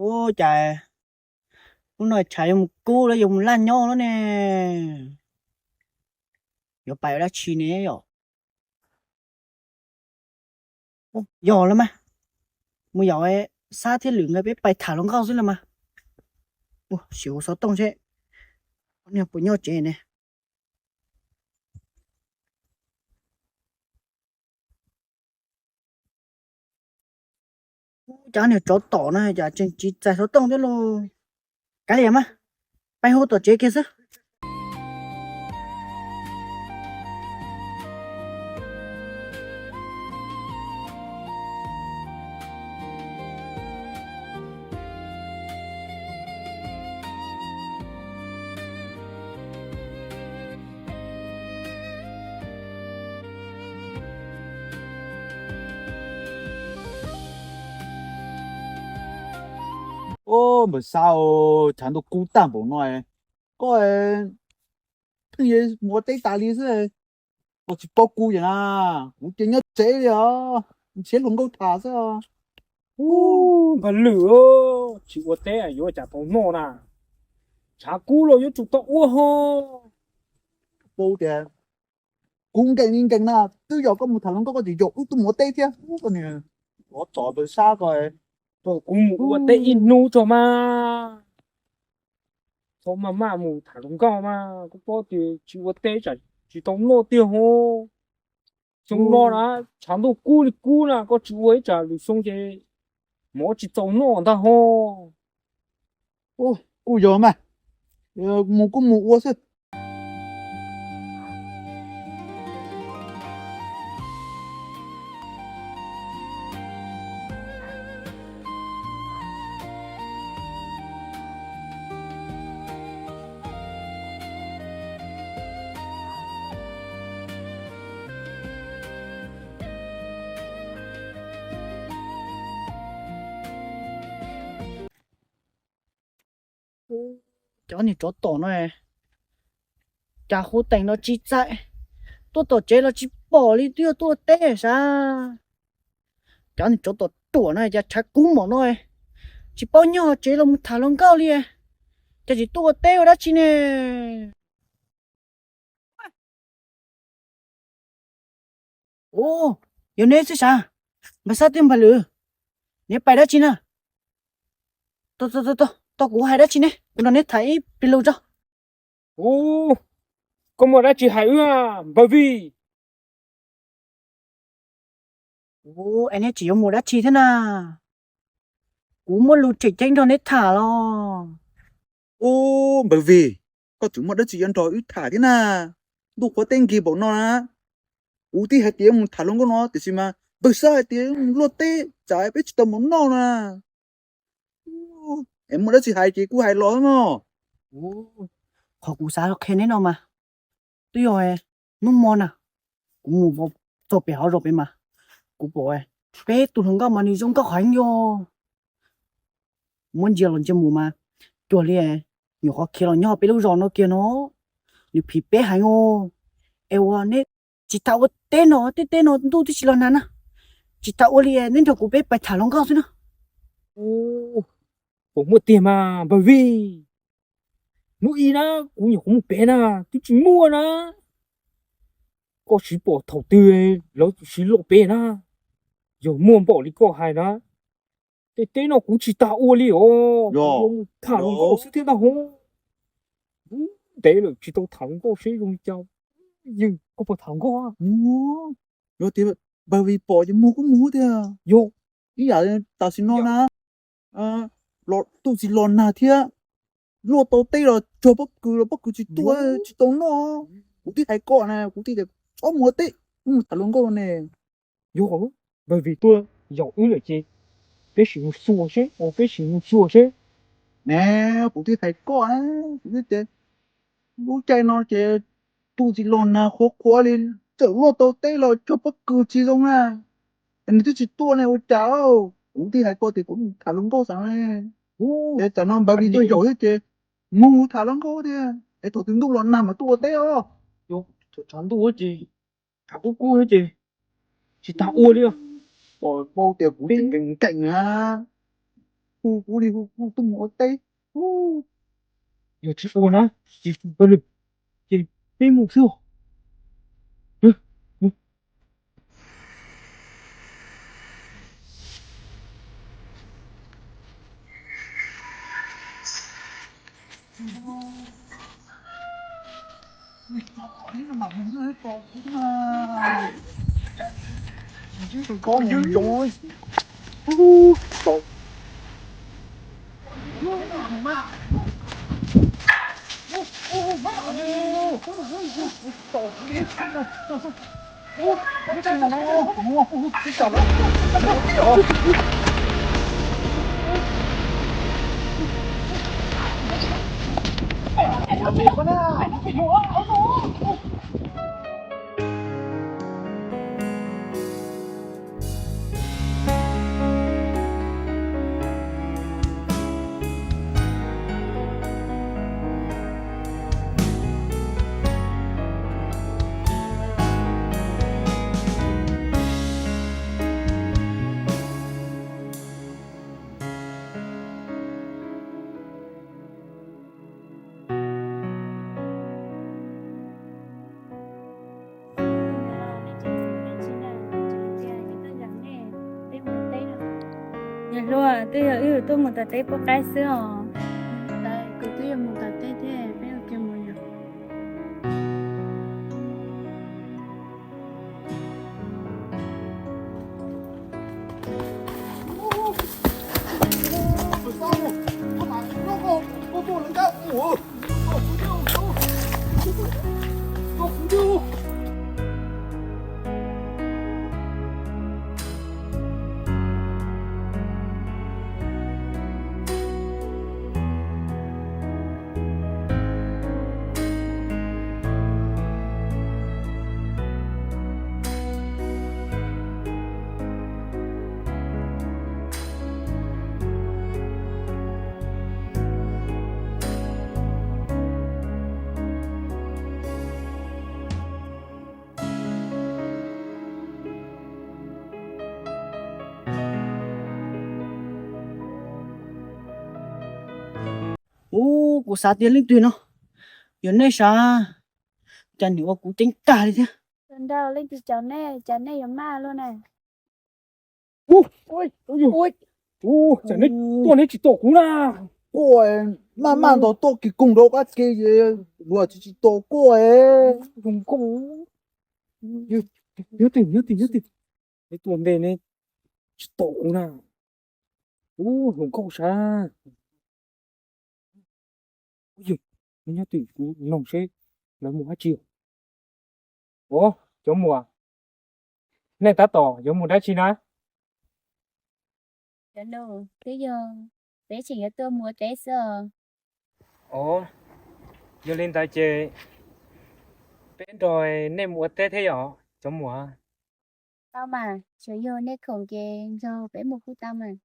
Ua cas hnub no tshav yuav mus kub lawm, yuav mus laj nyob lawm ne? Yuav pais ua dab tsi ne yom? Yog lawm mas, mus yaum Xab thiab Lwm nkawd peb pais tham hluas nkauj xwb los mas. Sim ua xov tooj seb ob niag puas nyob tsev ne. Cov niag tsov tom no cas tseem tsis txais xov tooj thiab lauj. Kav liam mas, pais hu tom tsev kiag xwb. Ub, npawg Xab, tshav ntuj kub tag npaum no, koj pheej mus ua teb tas li xwb, koj tsis paub kuv yam na. Kuv ces nyob tsev li os, nrhiav hluas nkauj tham xwb. Ub, npawg Lwm, tsis ua teb yuav cas tau noj na, tshav kub los yuav tsum tau ua ho. Paub tias kuv nkees li nkees na, twb yog koj mus tham hluas nkauj koj tsis yaum wb tuaj mus ua teb thiab. Ub, koj niag tsov tom npawg Xab ko. Kuv mus ua teb ib hnub tso mas, txhob maj maj mus tham hluas nkauj mas, koj paub tias tsis ua teb tsam tsis tau noj tiag ho. Xyoo no na, tshav ntuj kub li kub na, koj tsis ua ib tsam lwm xyoo ces mov tsis txaus noj ntag ho. Kuj yog mas, mus kuj mus ua xwb. Cov niag tsov tom no, cas hu teem los tsis txais, tuaj tom tsev los tsis pom li, twb yog tuaj ua teb sav. Cov niag tsov tom ruam no cas tshav kub npaum no, tsis paub nyob tsev los mus tham hluas nkauj li, cas tsis tuaj ua teb ua dab tsi ne? Ub, yog neb xwb sav, npawg Xab thiab npawg Lwm, neb pais dab tsi na? Tau kuv hais dab tsi ne, kuv nrog neb tham ib pliag lus tso. Ub, koj muaj dab tsi hais wb npawg Vij? Ub, es neb tseem yuav mus dab tsi thiab na? Kuv muaj lus tseem ceeb nrog neb tham los. Ub, npawg Vij, koj tseem muaj dab tsi yuav nrog wb tham thiab na? Ntuj qhuav teb nkig npaum no na, kuv twb hais tias mus tham hluas nkauj no tiam sis mas npawg Xab hais tias mus luaj teb tsam peb tsis tau mov noj na. Es muaj dab tsi hais ces kuj hais los mog. Qhov kuv xav qhia neb no mas, twb yog hnub hmo na, kuv mus txog pem hauv zos pem mas, kuv pom peb tus hluas nkauj mas nws zoo nkauj heev yog. Muab ntsia los ntsia mus mas cuag li nyuam qhuav khiav los nyob peb lub zos no kiag no, nws phim peb heev os. Es ua neb tsis tham ua teb no, tej teb no ntuj twb tsis los nag na, tsis tham ua li, neb nrog kuv peb pais tham hluas nkauj xwb na. Puas muaj tiag mas npawg Vij? Hnub ib na, kuv nyuam qhuav mus pem na, twb tsis muaj na. Koj siv pom thaum twg lawv siv loj pem na? Yog muaj npaum li koj hais na, tej teb no kuv tsis tas ua li os. Yog, tham hluas nkauj xwb thiab ntag ho. Ntev lawm tsis tau tham hluas nkauj seb zoo li cas. Yog koj puas tham hluas nkauj? Yog tias npawg Vij pom ces mus kuj mus tiag. Yog, ib yam tam sim no na, ntuj tsis los nag thiab, luaj tau teb los cog pob kws los pob kws tsis tuaj, tsis tau noj. Kuv twb hais koj na, kuv twb tias txhob mus ua teb, wb mus tham hluas nkauj ne. Yog, npawg Vij tuaj yaum wb lawm ces peb sim mus xyuas seb, peb sim mus xyuas seb. Ne, kuv twb hais koj na, kuv twb tias lub caij no ces ntuj tsis los nag qhuav qhuav li, txawm luaj tau teb los cog pob kws tsis zoo na. Es nws twb tsis tuaj ne ua cas? Kuv twb hais koj tias kuv tham hluas nkauj xav ne. Es tam no npawg Vij tuaj yaum thiab ces mus tham hluas nkauj thiab, es thaum twg ntuj los nag mas tuaj ua teb os. Thaum tshav ntuj ces, tshav kub kub ces tsis tas ua li. Pom paub tias kuv tseem nkees nkees na. hu kuv li, hu kuv tuaj mus ua teb. Yog tsis ua na, ces peb mus xwb. Niam hluas, twb yog wb yuav tuaj mus tom teb pub qaib xwb os. Kuv twb yuav mus tom teb thiab, peb ua ke mus yom. Ub, kuv xav tias leej twg no, yog nej sav, cas nws ua kuv ceeb tag li thiab. Ntau leej twg caum nej, cas nej yuav maj luaj na? Ub, ub, cas neb tuaj neb tsis tom kuv na? Quaj, maj maj ntaus toj kiv koog rau qab ke, luag tsis tsis tom quaj. Hluas nkauj, nyob twg nyob twg nyob twg, neb tuaj ntej neb tsis tom kuv na? Ub, hluas nkauj sav. Ub, nyob twg kuv noog seb lawv mus dab tsi. Ua, cov muam, nej tab tom yuav mus dab tsi na? Cov nus, twb yog peb tseem yuav tuaj mus ua teb xwb os. Ov, yog li ntawd ces peb nrog nej mus ua teb thiab yom cov muam? Tau mas, tsuas yog nej khoom ces nrog peb mus kuj tau mas.